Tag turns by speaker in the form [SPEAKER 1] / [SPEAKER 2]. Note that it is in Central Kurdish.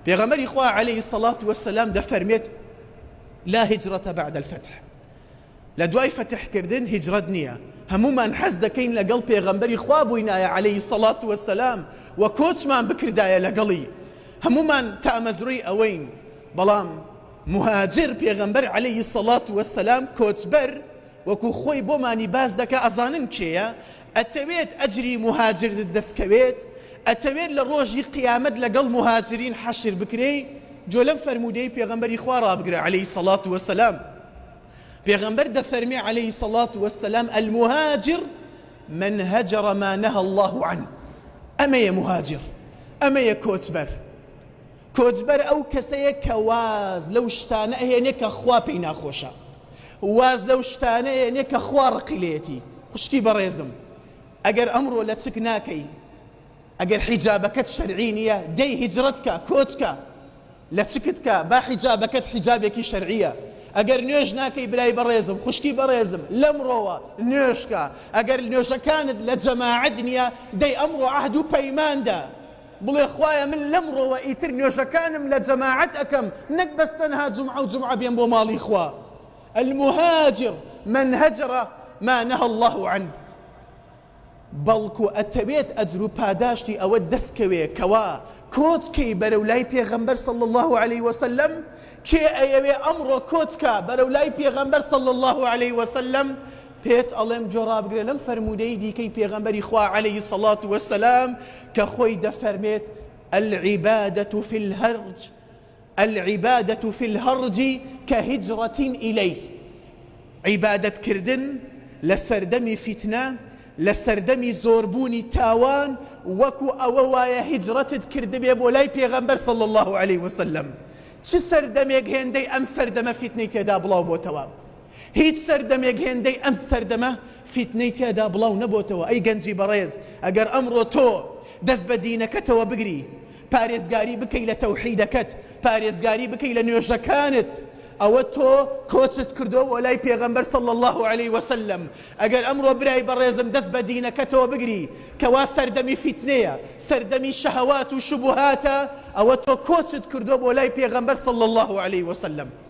[SPEAKER 1] پێغەمبەری خوا علیە الصلوة والسلام دەفەرمێت لا هجرة بعد الفتح لە دوای فەتح کردن هیجرەت نییە هەموومان حەز دەکەین لەگەڵ پێغەمبەری خوا بووینایە علیە الصلوة والسلام و کۆچمان بکردایە لەگەڵی هەموومان تامەزرۆی ئەوەین بەڵام مهاجر پێغەمبەر علیە الصلوة والسلام کۆچبەر وەکو خۆی بۆمانی باس دەکا ئەزانن کێیە؟ ئەتەوێت ئەجری موهاجرت دەست کەوێت؟ ئەتەوێت لە ڕۆژی قیامەت لەگەڵ موهاجرین حەشر بکرێی؟ گوێ لەم فەرموودەی پێغەمبەری خوا ڕابگرە علیە الصلوە والسلام پێغەمبەر دەفەرمێ علیە الصلوە والسلام المهاجر من هجر ما نهى الله عنه ئەمەیە موهاجر ئەمەیە کۆچبەر کۆچبەر ئەو کەسەیە کە واز لەو شتانە ئەهێنێ کە خوا پێی ناخۆشە، واز لەو شتانە ئەهێنێ کە خوا ڕقی لێیەتی. خوشکی بەڕێزم ئەگەر ئەمڕۆ لەچک ناکەی، ئەگەر حیجابەکەت شەرعی نییە، دەی هیجرەت کە، کۆچ کە، لەچکت کە، با حیجابەکەت حیجابێکی شەرعییە. ئەگەر نوێژ ناکەی برای بەڕێزم، خوشکی بەڕێزم، لەمڕۆوە نوێژ کە. ئەگەر نوێژەکانت لە جەماعەت نییە، دەی ئەمڕۆ عەهد و پەیمان دە. بڵێ خوایە من لەمڕۆوە ئیتر نوێژەکانم لە جەماعەت ئەکەم نەک بەس تەنها جومعە و جومعە بێم بۆ ماڵی خوا المهاجر من هجر ما نهى الله عنه بەڵکو ئەتەوێت ئەجر و پاداشتی ئەوەت دەست کەوێ کەوا کۆچ کەی بەرەو لای پێغەمبەر صلی اللە علیه وسلم کێ ئەیەوێ ئەمڕۆ کۆچ کا بەرەو لای پێغەمبەر صلی اللە علیه وسلم پێت ئەڵێم گوێ ڕابگرە لەم فەرموودەی دیکەی پێغەمبەری خوا علیە الصلوة والسلام کە خۆی دەفەرمێت العبادة فی الهرج العبادة فی الهرج کهجرة الیه عیبادەت کردن لە سەردەمی فیتنە لە سەردەمی زۆربوونی تاوان وەکو ئەوە وایە هیجرەتت کردبێ بۆ لای پێغەمبەر صلی اللە علیه وسلم چ سەردەمێک هێندەی ئەم سەردەمە فیتنەی تێدا بڵاو بۆتەوە هیچ سەردەمێک هێندەی ئەم سەردەمە فیتنەی تیادا بڵاو نەبۆتەوە، ئەی گەنجی بەڕێز ئەگەر ئەمڕۆ تۆ دەست بە دینەکەتەوە بگری، پارێزگاری بکەی لە تەوحیدەکەت، پارێزگاری بکەی لە نوێژەکانت، ئەوە تۆ کۆچت کردووە بۆ لای پێغەمبەر صلی اللە علیە وسلم، ئەگەر ئەمڕۆ برای بەڕێزم دەست بە دینەکەتەوە بگری کەوا سەردەمی فیتنەیە، سەردەمی شەهەوات و شوبوهاتە، ئەوە تۆ کۆچت کردووە بۆ لای پێغەمبەر صلی اللە علیە وسلم.